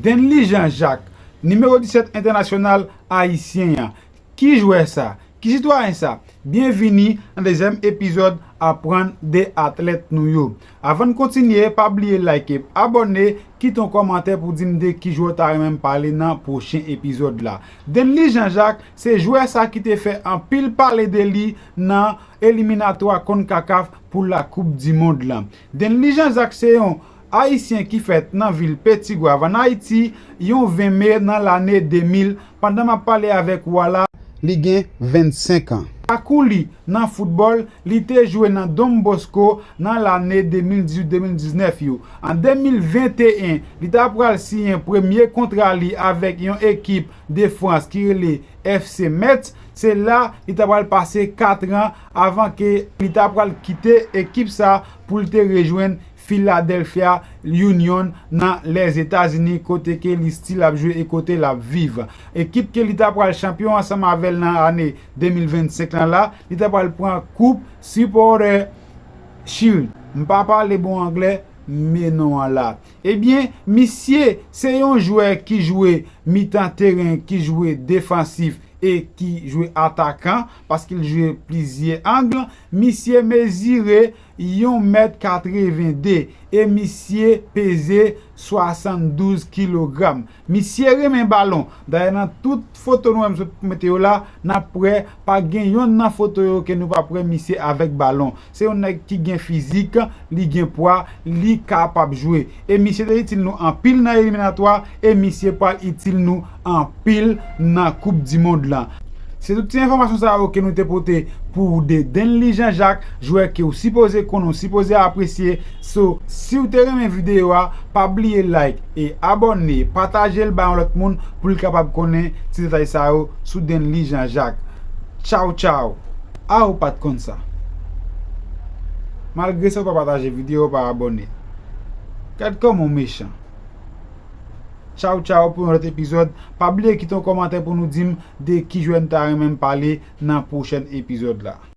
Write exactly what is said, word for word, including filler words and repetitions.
Denly Jean Jacques, nimewo disèt entènasyonal ayisyen an. Ki jwè sa? Ki sitwayen sa? Byenvini nan dezyèm epizòd Aprann de atlèt nou yo. Avan n kontinye, pa bliye like, abòne, kite yon kòmantè pou di m de ki jwè w ta renmen m pale nan pwochen epizòd la. Denly Jean Jacques se jwè sa ki te fè anpil pale de li nan eliminatwa CONCACAF pou la Coupe du Monde lan. Denly Jean Jacques se yon Ayisyen ki fèt nan vil Petit Goâve ann Ayiti, yon ven me nan lane de mil, pandan m ap pale avèk ou a la, li gen vennsenk an. Pakou li nan foutbòl, li te jwe nan Don Bosco nan lane de mil dizuit de mil diznèf yo. An de mil venteyen, li ta pral siyen premye kontra li avèk yon ekip de Frans ki rele F C Metz. Se la li ta pral pase kat an avan ke li ta pral kite ekip sa pou l te rejwenn Philadelphia Union nan Lèzetazini, kote ke li still ap jwe e kote l ap viv. Ekip ke li ta pral chanpyon ansanm avè l nan ane de mil vennsenk lan la, li ta pral pran koup Supporters' Shield. M pa pale bon anglè, men non an la. Ebyen, misye se yon jwè ki jwe mitan teren, ki jwe defansif e ki jwe atakan, paske l jwe plizyè ang. Misye mezire yon mèt katrevende e misye peze swasanndouz kilogram. Misye renmen balon. Dayè, nan tout foto nou wè m sot mete yo la, n ap wè pa gen yonn nan foto yo ke nou p ap wè misye avèk balon. Se yon nèg ki gen fizik, li gen pwa, li kapab jwe. E misye te itil nou anpil nan eliminatwa, e misye pral itil nou anpil nan Koup di Mond lan. Se tout ti enfòmasyon sa yo ke nou te pote pou ou de Denly Jean Jacques, jwè ke w sipoze konnen, w sipoze apresye. So, si w te renmen videyo a, pa bliye like e abòne, pataje l bay yon lòt moun pou l kapab konnen ti detay sa yo sou Denly Jean Jacques. Tchaw, tchaw. A, ou pa t konn sa. Malgre sa, ou pa pataje videyo, ou pa abòne. Gad kòman w mechan. Tchaw, tchaw pou yon lòt epizòd. Pa bliye kite yon kòmantè pou nou di m de ki jwè n ta renmen m pale nan pwochèn epizòd la.